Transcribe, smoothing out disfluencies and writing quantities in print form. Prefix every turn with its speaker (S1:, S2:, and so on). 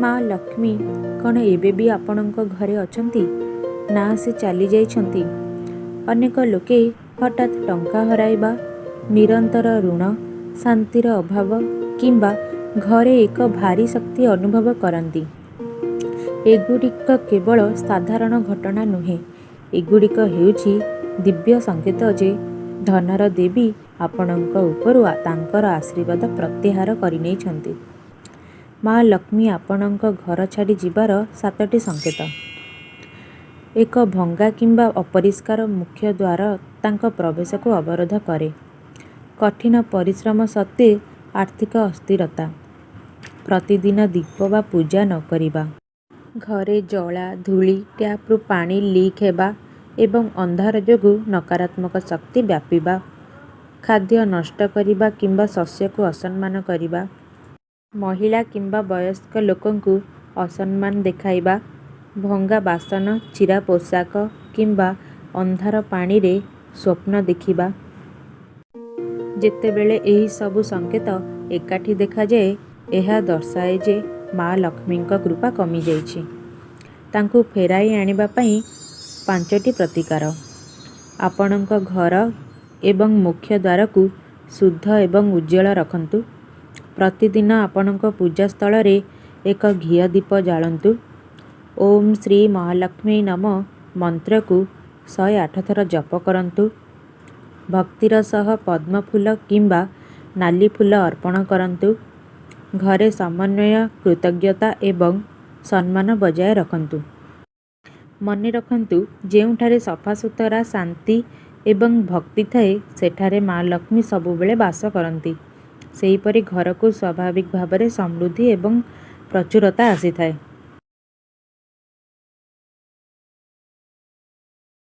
S1: ମା ଲକ୍ଷ୍ମୀ କ'ଣ ଏବେ ବି ଆପଣଙ୍କ ଘରେ ଅଛନ୍ତି, ନା ସେ ଚାଲିଯାଇଛନ୍ତି? ଅନେକ ଲୋକେ ହଠାତ୍ ଟଙ୍କା ହରାଇବା, ନିରନ୍ତର ଋଣ, ଶାନ୍ତିର ଅଭାବ କିମ୍ବା ଘରେ ଏକ ଭାରୀ ଶକ୍ତି ଅନୁଭବ କରନ୍ତି। ଏଗୁଡ଼ିକ କେବଳ ସାଧାରଣ ଘଟଣା ନୁହେଁ, ଏଗୁଡ଼ିକ ହେଉଛି ଦିବ୍ୟ ସଂକେତ ଯେ ଧନର ଦେବୀ ଆପଣଙ୍କ ଉପରୁ ତାଙ୍କର ଆଶୀର୍ବାଦ ପ୍ରତ୍ୟାହାର କରିନେଇଛନ୍ତି। ମା ଲକ୍ଷ୍ମୀ ଆପଣଙ୍କ ଘର ଛାଡ଼ି ଯିବାର ସାତଟି ସଂକେତ। ଏକ ଭଙ୍ଗା କିମ୍ବା ଅପରିଷ୍କାର ମୁଖ୍ୟ ଦ୍ୱାର ତାଙ୍କ ପ୍ରବେଶକୁ ଅବରୋଧ କରେ। କଠିନ ପରିଶ୍ରମ ସତ୍ତ୍ୱେ ଆର୍ଥିକ ଅସ୍ଥିରତା। ପ୍ରତିଦିନ ଦୀପ ବା ପୂଜା ନ କରିବା। ଘରେ ଜଳା, ଧୂଳି, ଟ୍ୟାପରୁ ପାଣି ଲିକ୍ ହେବା ଏବଂ ଅନ୍ଧାର ଯୋଗୁଁ ନକାରାତ୍ମକ ଶକ୍ତି ବ୍ୟାପିବା। ଖାଦ୍ୟ ନଷ୍ଟ କରିବା କିମ୍ବା ଶସ୍ୟକୁ ଅସମ୍ମାନ କରିବା। ମହିଳା କିମ୍ବା ବୟସ୍କ ଲୋକଙ୍କୁ ଅସମ୍ମାନ ଦେଖାଇବା। ଭଙ୍ଗା ବାସନ, ଚିରା ପୋଷାକ କିମ୍ବା ଅନ୍ଧାର ପାଣିରେ ସ୍ୱପ୍ନ ଦେଖିବା। ଯେତେବେଳେ ଏହି ସବୁ ସଂକେତ ଏକାଠି ଦେଖାଯାଏ, ଏହା ଦର୍ଶାଏ ଯେ ମା ଲକ୍ଷ୍ମୀଙ୍କ କୃପା କମିଯାଇଛି। ତାଙ୍କୁ ଫେରାଇ ଆଣିବା ପାଇଁ ପାଞ୍ଚଟି ପ୍ରତିକାର। ଆପଣଙ୍କ ଘର ଏବଂ ମୁଖ୍ୟ ଦ୍ୱାରକୁ ଶୁଦ୍ଧ ଏବଂ ଉଜ୍ଜ୍ୱଳ ରଖନ୍ତୁ। ପ୍ରତିଦିନ ଆପଣଙ୍କ ପୂଜା ସ୍ଥଳରେ ଏକ ଘିଅ ଦୀପ ଜାଳନ୍ତୁ। ଓଁ ଶ୍ରୀ ମହାଲକ୍ଷ୍ମୀ ନମଃ ମନ୍ତ୍ରକୁ 108 ଥର ଜପ କରନ୍ତୁ। ଭକ୍ତିର ସହ ପଦ୍ମ ଫୁଲ କିମ୍ବା ନାଲି ଫୁଲ ଅର୍ପଣ କରନ୍ତୁ। ଘରେ ସମନ୍ୱୟ, କୃତଜ୍ଞତା ଏବଂ ସମ୍ମାନ ବଜାୟ ରଖନ୍ତୁ। ମନେରଖନ୍ତୁ, ଯେଉଁଠାରେ ସଫାସୁତୁରା, ଶାନ୍ତି ଏବଂ ଭକ୍ତି ଥାଏ, ସେଠାରେ ମା ଲକ୍ଷ୍ମୀ ସବୁବେଳେ ବାସ କରନ୍ତି। ସେହିପରି ଘରକୁ ସ୍ୱାଭାବିକ ଭାବରେ ସମୃଦ୍ଧି ଏବଂ ପ୍ରଚୁରତା ଆସିଥାଏ।